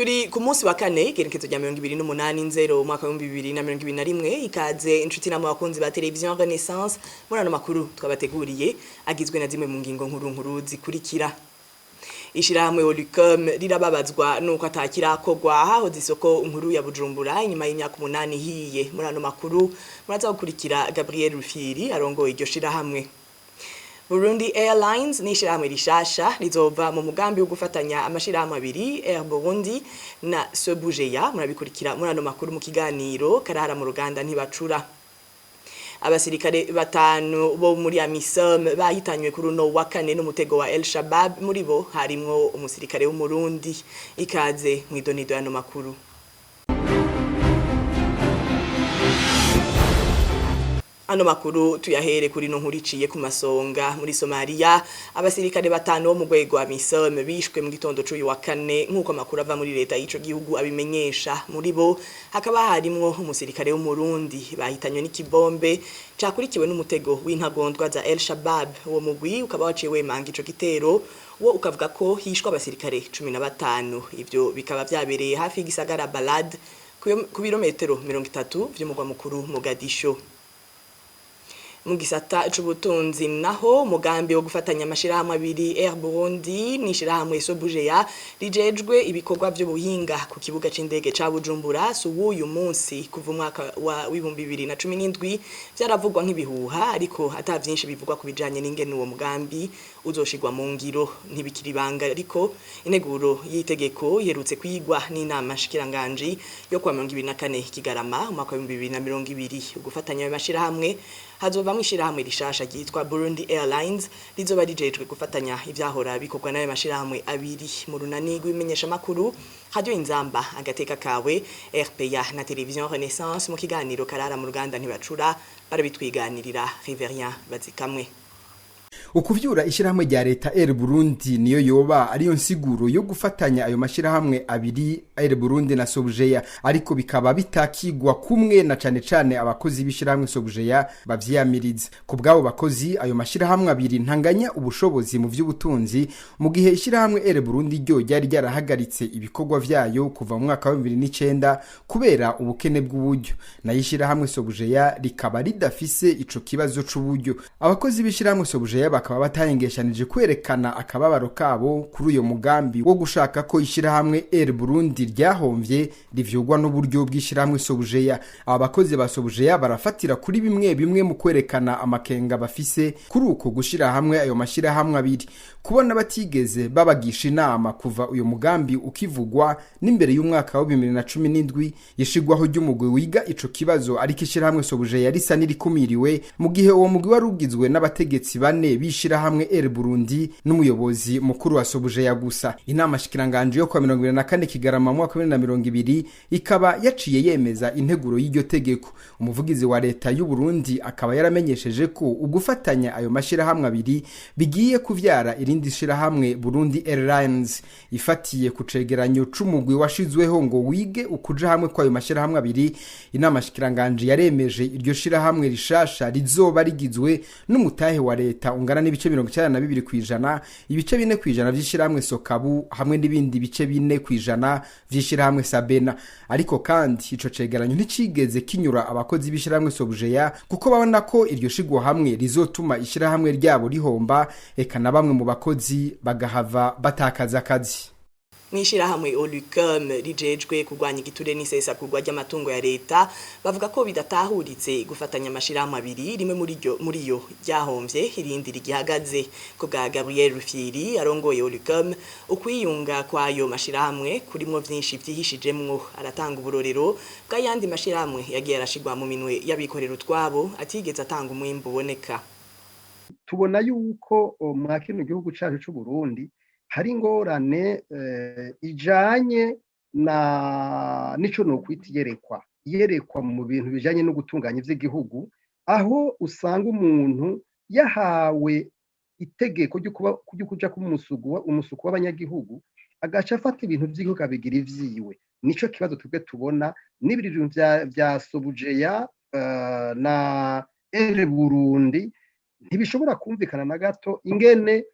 Turi ku munsi wa kane, igenekezo rya 28 nzero umwaka wa 2021. Ikaze inshuti namwe bakunzi ba Television Renaissance muri ano makuru twabateguriye, agizwe na zimwe mu ngingo nkuru nkuru zikurikira: Ishirahamwe Olucom rirababazwa nuko atakirakorwa hahoze isoko nkuru ya Bujumbura inyuma y'imyaka 8 ihiye. Muri ano makuru muraza gukurikira Gabriel Rufyiri arongoye iryo shirahamwe. Burundi Airlines ni ishirahamwe rishasha rizova mu mugambi wo gufatanya amashirahamwe abiri, Air Burundi na Sobujeya. Murabikurikira muri ano makuru mu kiganiro Karahara mu ruganda ntibacura. Abasirikare batanu bo muri AMISOM bahitanywe kuri uno wa kane n'umutego wa El Shabab, muri bo harimwo umusirikare w'Umurundi. Ikaze mw'idonido y'ano makuru. Ano makuru tuyahere kuri no nkuru iciye ku masonga. Muri Somalia, abasirikare batanu bo mu rwego AMISOM bishwe mu gitondo c'uyu wa kane, nk'uko amakuru ava muri leta y'ico gihugu abimenyesha. Muri bo hakaba harimwo umusirikare w'Umurundi. Bahitanywe n'ikibombe cakurikiwe n'umutego w'intagondwa za El Shabab. Uwo mugwi ukaba waciye wemanga ico gitero, wo ukavuga ko hishwe abasirikare 15. Ivyo bikaba vyabereye hafi y'igisagara Balad, ku birometero 30 vy'umugwa mukuru Mogadisho. Mu gisata c'ubutunzi naho, umugambi wo gufatanya amashirahamwe abiri, Air Burundi n'ishirahamwe Sobujeya rijejwe ibikorwa vy'ubuhinga ku kibuga c'indege ca Bujumbura, si uw'uyu munsi. Kuva umwaka wa 2017 vyaravugwa nk'ibihuha, ariko ata vyinshi bivugwa ku bijanye n'ingene uwo mugambi uzoshirwa mu ngiro. Ntibikiri ibanga, ariko integuro y'itegeko iherutse kwigwa n'inama nshikiranganji yo kuwa 24 Kigarama umwaka wa 2020. Ugufatanya ayo mashirahamwe hazovamwo ishirahamwe rishasha ryitwa Burundi Airlines, rizoba rijejwe gufatanya ivyahora bikorwa n'ayo mashirahamwe abiri. Mu runani rw'imenyeshamakuru Radio Inzamba Agateka Kawe, RPA na Television Renaissance, mu kiganiro Karara mu ruganda ntibacura barabitwiganirira. Riverien Bazikamwe. Ukuvyura ishirahamwe rya leta Air Burundi niyo yoba ariyo nsiguro yo gufatanya ayo mashirahamwe abiri, Air Burundi na Sobujeya, ariko bikaba bitakigwa kumwe na cane cane abakozi b'ishirahamwe Sobujeya bavyiyamiriza. Ku bw'abo bakozi, ayo mashirahamwe abiri ntanganya ubushobozi mu vy'ubutunzi, mu gihe ishirahamwe Air Burundi ryo ryari ryarahagaritse ibikorwa vyayo kuva mu mwaka wa 2009 kubera ubukene bw'uburyo, nayo ishirahamwe Sobujeya rikaba ridafise ico kibazo c'uburyo. Abakozi b'ishirahamwe Sobujeya bakaba batayengeshanije kwerekana akababaro kabo kuri uyo mugambi wo gushaka ko ishirahamwe Air Burundi ryahomvye rivyugwa n'uburyo bw'ishirahamwe Sobujeya. Aba bakozi ba Sobujeya barafatira kuri bimwe bimwe mu kwerekana amakenga bafise kuri uko gushira hamwe ayo mashirahamwe abiri: kubona batigeze babagisha inama kuva uyo mugambi ukivugwa n'imbere y'umwaka wa 2017 yishigwaho ry'umugwi wiga ico kibazo, ariko ishirahamwe Sobujeya risa n'irikumiriwe, mu gihe uwo mugwi wari ugizwe n'abategetsi bane b'ishirahamwe Air Burundi n'umuyobozi mukuru wa Sobujeya gusa. Inama shikiranganje yo kwa 24 Kigarama mu mwaka wa 2020 ikaba yaciye yemeza integuro y'iryo tegeko. Umuvugizi wa leta y'u Burundi akaba yaramenyesheje ko ugufatanya ayo mashirahamwe abiri bigiye kuvyara irindi shirahamwe, Burundi Airlines. Ifatiye ku cegeranyo c'umugwi washizweho ngo wige ukuja hamwe kw'ayo mashirahamwe abiri, inama shikiranganje yaremeje iryo shirahamwe rishasha rizoba rigizwe n'umutahe wa leta ungana n'ibice 92%, ibice 4% vy'ishirahamwe Sokabu hamwe n'ibindi bice 4% vy'ishirahamwe Sabena. Ariko kandi ico cegeranyo nticigeze kinyura abakozi b'ishirahamwe Sobujeya, kuko babona ko iryo shigwa hamwe rizotuma ishirahamwe ryabo rihomba, eka na bamwe mu bakozi bagahava batakaza akazi. Mw'ishirahamwe Olucom rijejwe kurwanya igiture n'isesagurwa ry'amatungo ya leta, bavuga ko bidatahuritse gufatanya amashirahamwe abiri, rimwe muri ryo muri yo ryahomvye, irindi rigihagaze. Ku bwa Gabriel Rufyiri arongoye Olucom, ukwiyunga kwayo mashirahamwe kurimwo vyinshi vyihishijemwo. Aratanga uburorero bw'ayandi mashirahamwe yagiye arashigwa mu minwe y'abikorera utwabo atigeze atanga umwimbu uboneka. Tubona yuko mwa kino gihugu cacu c'u Burundi hari ingorane ijanye na nico nokwita iyerekwa mu bintu bijanye no gutunganya ivy'igihugu, aho usanga umuntu yahawe itegeko ryo kuja kuba umusuku w'abanyagihugu, agaca afata ibintu vy'igihugu abigira ivyiwe. Nico kibazo twebwe tubona n'ibiri bintu vya Sobujeya na Air Burundi. Ntibishobora kumvikana na gato ingene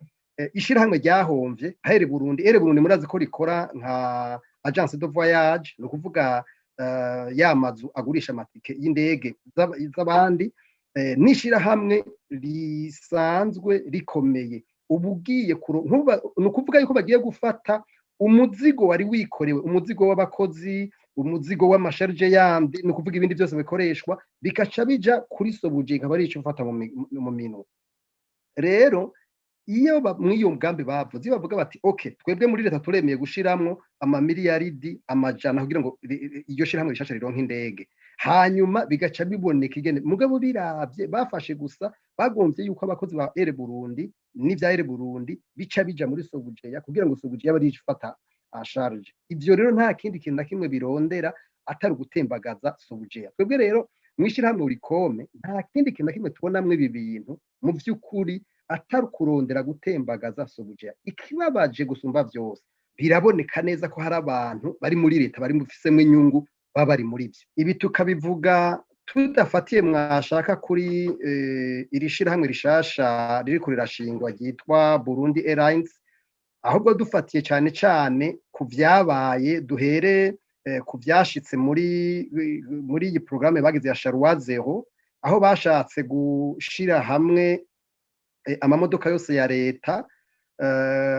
ishirahamwe ryahomvye Air Burundi. Air Burundi murazi ko rikora nka Agence de voyage, ni ukuvuga ya mazu agurisha amatike y'indege z'abandi, n'ishirahamwe risanzwe rikomeye. Ubu ugiye, ni ukuvuga yuko bagiye gufata umuzigo wari wikorewe, umuzigo w'abakozi, umuzigo w'ama charges yandi, ni ukuvuga ibindi byose bikoreshwa, bikaca bija kuri Sobuje, ikaba ari ico ufata mu minwe. Rero iyo mw'iyo mugambi bavuze, iyo bavuga bati: "OK, twebwe muri leta turemeye gushiramwo amamiliyaridi 100 kugira ngo iryo shirahamwe rishasha rironke indege", hanyuma bigaca biboneka igene. Mugabo biravye, bafashe gusa bagomvye yuko abakozi ba Air Burundi n'ivya Air Burundi bica bija muri Sobujeya, kugira ngo Sobujeya bari ifata en charge. Ivyo rero nta kindi kintu na kimwe birondera atari ugutembagaza Sobujeya. Twebwe rero mw'ishirahamwe Olucome, nta kindi kintu na kimwe tubonamwo ibi bintu mu vy'ukuri atari kurondera gutembagaza Sobujeya. Ikibabaje gusumba vyose, biraboneka neza ko hari abantu bari muri leta bari mufisemwo inyungu, baba bari muri vyo. Ibi tukabivuga tudafatiye mwashaka kuri iri shirahamwe rishasha ririko rirashingwa ryitwa Burundi Airlines, ahubwo dufatiye cane cane ku vyabaye, duhere ku vyashitse muri iyi programme bagize ya Charroi Zéro, aho bashatse gushira hamwe amamodoka yose ya leta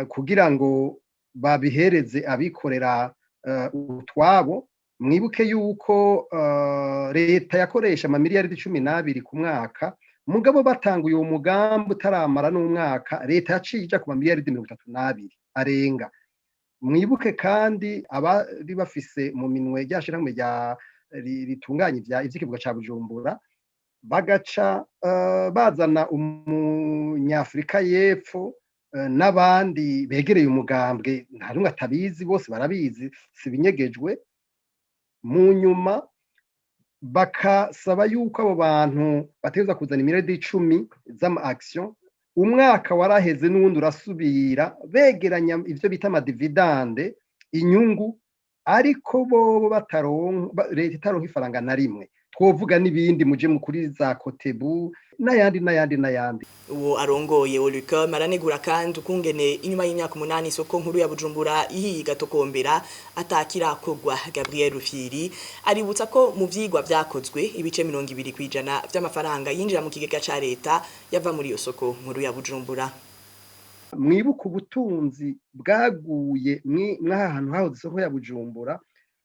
kugira ngo babihereze abikorera utwabo. Mwibuke yuko leta yakoresha amamiliyaridi 12 ku mwaka, mugabo batanguye uwo mugambi utaramara n'umwaka, leta yaciye ija ku mamiliyaridi 32 arenga. Mwibuke kandi abari bafise mu minwe rya shirahamwe rya ritunganya ivy'ikibuga ca Bujumbura, bagaca bazana umunyafrika y'Epfo n'abandi begereye umugambwe. Nta rumwe atabizi, bose barabizi, si binyegejwe. Mu nyuma bakasaba yuko abo bantu bategerezwa kuzana imiliyaridi 10 z'ama action. Umwaka waraheze n'uwundi urasubira, begeranya ivyo bita ama dividendes, inyungu, ariko bobo bataronka, leta itaronka ifaranga na rimwe. Twovuga n'ibindi, muje mu kuri za Kotebu n'ayandi n'ayandi n'ayandi. Uwo arongoye Olucome aranegura kandi ukungene inyuma y'imyaka 8 isoko nkuru ya Bujumbura ihiye igatokombera atakirakorwa. Gabriel Rufyiri aributsa ko mu vyigwa vyakozwe, ibice 20% vy'amafaranga yinjira mu kigega ca leta yava muri iyo soko nkuru ya Bujumbura. Mwibuka ubutunzi bwaguye mw'aha hantu hahoze isoko ya Bujumbura,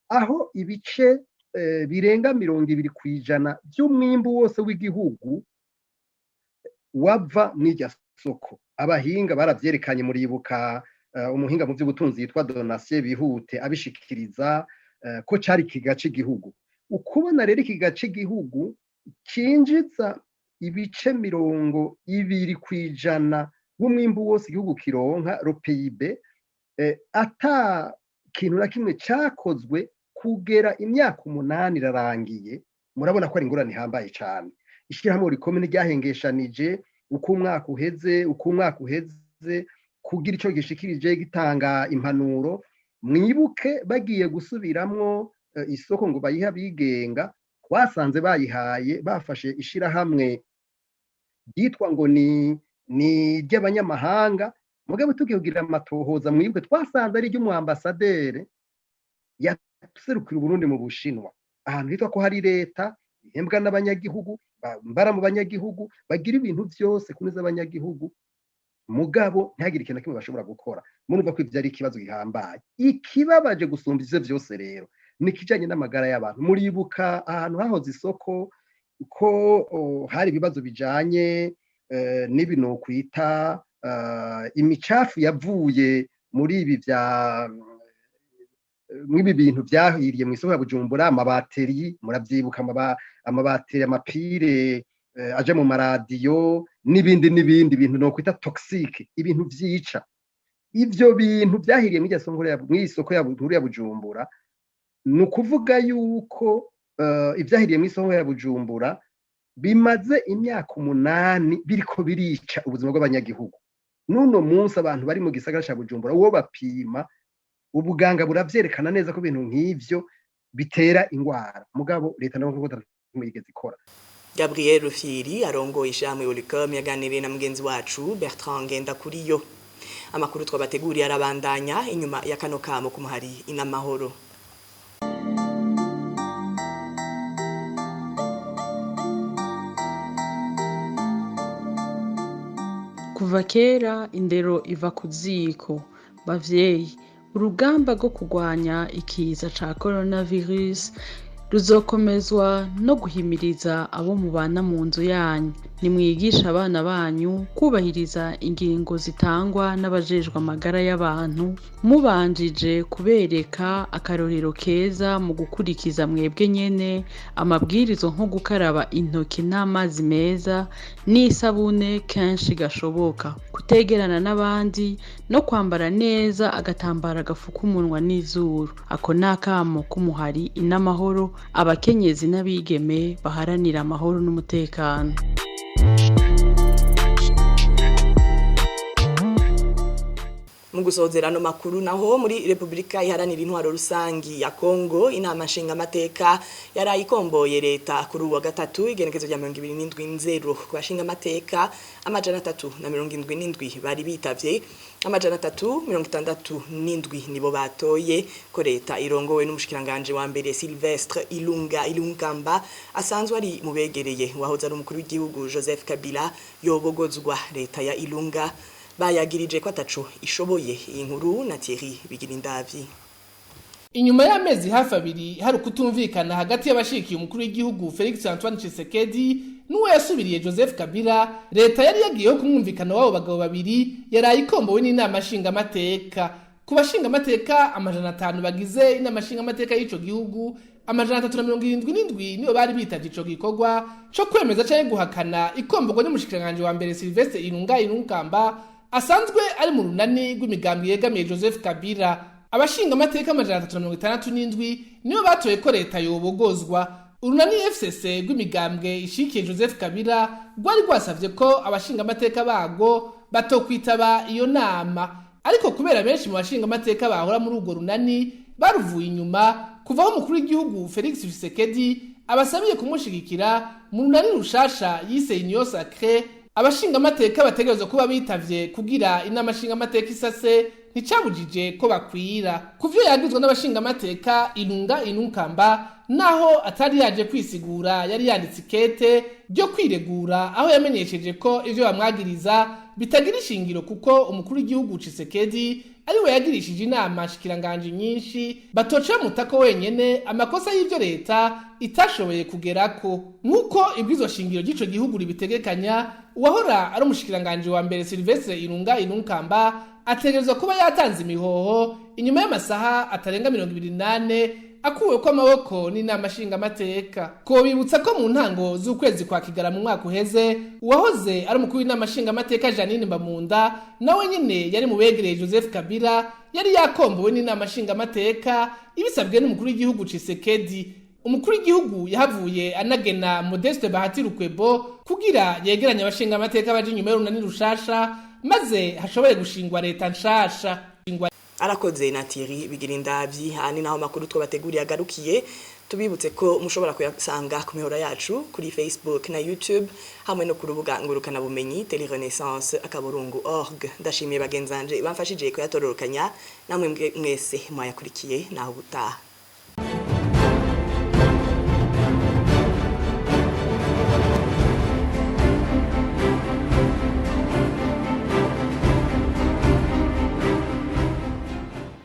aho ibice birenga 20% vy'umwimbu wose w'igihugu wava mw'irya soko. Abahinga baravyerekanye. Muribuka umuhinga mu vy'ubutunzi yitwa Donatien Bihute abishikiriza ko cari ikiga c'igihugu. Ukubona rero ikiga c'igihugu cinjiza ibice 20% w'umwimbu wose igihugu kironka, le PIB, ata kintu na kimwe cakozwe kugera imyaka 8 irarangiye, murabona ko ari ingorane ihambaye cane. Ishirahamwe Olucome ryahengeshanije uko umwaka uheze, uko umwaka uheze, kugira ico gishikirije, gitanga impanuro. Mwibuke bagiye gusubiramwo isoko ngo bayihe abigenga, twasanze bayihaye, bafashe ishirahamwe ryitwa ngo ni iry'abanyamahanga. Mugabo tugiye kugira amatohoza, mwibuke twasanze ari iry'umu ambassadeur yaserukira Uburundi mu Bushinwa. Ahantu hitwa ko hari leta ihembwa n'abanyagihugu, bambara mu banyagihugu, bagira ibintu vyose ku neza abanyagihugu, mugabo ntihagire ikintu na kimwe bashobora gukora. Murumva ko ivyo ari ikibazo gihambaye. Ikibabaje gusumba ivyo vyose rero ni ikijanye n'amagara y'abantu. Muribuka ahantu hahoze isoko ko hari ibibazo bijanye n'ibintu kwita imicafu yavuye muri ibi vya mw'ibi bintu vyahiriye mw'isoko ya Bujumbura, ama batteries. Muravyibuka, ama batteries, ama piles aja mu maradiyo n'ibindi n'ibindi bintu nokwita toxique, ibintu vyica. Ivyo bintu vyahiriye mw'isoko nkuru ya Bujumbura, ni ukuvuga yuko ivyahiriye mw'isoko ya Bujumbura bimaze imyaka 8 biriko birica ubuzima bw'abanyagihugu. N'uno munsi abantu bari mu gisagara ca Bujumbura, uwo bapima, ubuganga buravyerekana neza ko ibintu nk'ivyo bitera ingwara, mugabo leta nayo nkuko yigeze ikora. Gabriel Rufyiri arongoye ishirahamwe Olucome yaganiriye na mugenzi wacu Bertrand Ngendakuriyo. Amakuru twabateguriye arabandanya inyuma ya kano kamo kumuhari inamahoro. Kuva kera indero iva ku ziko. Bavyeyi, urugamba rwo kurwanya ikiza ca coronavirus ruzokomezwa no guhimiriza abo mubana mu nzu yanyu. Nimwigishe abana banyu kubahiriza ingingo zitangwa n'abajejwe amagara y'abantu, mubanjije kubereka akarorero keza mu gukurikiza mwebwe nyene amabwirizo nko gukaraba intoki n'amazi meza n'isabune kenshi gashoboka, kutegerana n'abandi no kwambara neza agatambara gafuka umunwa n'izuru. Ako ni akamo k'umuhari inamahoro, abakenyezi n'abigeme baharanira amahoro n'umutekano. Mu gusozera ano makuru naho, muri Republika Iharanira Intwaro Rusangi ya Kongo, inama nshingamateka yaraye ikomboye leta kuri uwa gatatu igenekezo rya 27 nzero. Ku bashingamateka 377 bari bitavye, 367 nibo batoye ko leta irongowe n'umushikiranganje wa mbere Sylvestre Ilunga Ilunkamba, asanzwe ari mu begereye wahoze ari umukuru w'igihugu Joseph Kabila, yobogozwa. Leta ya Ilunga bayagirije ko ataco ishoboye. Iyi nkuru na Thierry Bigirindavyi. Inyuma y'amezi hafi 2 hari ukutumvikana hagati y'abashikiye umukuru w'igihugu Felix Antoine Tshisekedi n'uwo yasubiriye Joseph Kabila, leta yari yagiyeho kumwumvikana w'abo bagabo babiri yaraye ikombowe n'inama nshingamateka. Ku bashingamateka 500 bagize inama nshingamateka y'ico gihugu, 377 nibo bari bitavye ico gikorwa co kwemeza canke guhakana ikomborwa n'umushikiranganje wa mbere Sylvestre Ilunga Ilunkamba, asanzwe ari mu runani rw'imigambi yegamiye Joseph Kabila. Abashingamateka 367 nibo batoye ko leta yobogozwa. Urunani FCC rw'imigambwe ishikiye Joseph Kabila rwari rwasavye ko abashingamateka barwo batokwitaba iyo nama, ariko kubera benshi mu bashingamateka bahora muri urwo runani baruvuye inyuma kuvaho umukuru w'igihugu Felix Tshisekedi abasabiye kumushigikira mu runani rushasha yise Union Sacrée, abashingamateka bategerezwa kuba bitavye kugira inama nshingamateka isase nticabujije ko bakwira. Kuvyo yagizwe n'abashingamateka, Ilunga Ilunkamba naho atari yaje kwisigura yari yanditse ikete ryo kwiregura, aho yamenyesheje ko ivyo bamwagiriza bitagira ishingiro kuko umukuru w'igihugu Tshisekedi ariwe yagirishije inama nshikiranganje nyinshi, batoca mutako wenyene amakosa y'ivyo leta itashoboye kugerako. Nk'uko ibwizo shingiro ry'ico gihugu ribitegekanya, uwahora ari umushikiranganje wa mbere Sylvestre Ilunga Ilunkamba ategerezwa kuba yatanze imihoho inyuma y'amasaha atarenga 24 akuwe ko amaboko n'inama nshingamateka. Kobibutsa ko mu ntango z'ukwezi kwa Kigara mu mwaka uheze, uwahoze ari umukuru w'inama nshingamateka Janine Mbamunda, nawe nyene yari mu begereye Joseph Kabila, yari yakombowe n'inama nshingamateka ibisabwe n'umukuru w'igihugu Tshisekedi. Umukuru w'igihugu yahavuye anagena Modeste Bahati Lukwebo kugira yegeranye abashingamateka baje inyuma y'urunani rushasha, maze hashobore gushingwa leta nshasha. Arakoze na Thierry Bigirindavyi. Hani naho makuru twabateguriye agarukiye. Tubibutse ko mushobora kuyasanga ku mihora yacu kuri Facebook na YouTube hamwe no ku rubuga ngurukana bumenyi telerenaissance.org. Ndashimiye bagenzanje bamfashije kuyatororokanya, namwe mwese mwayakurikiye. Naho butaha.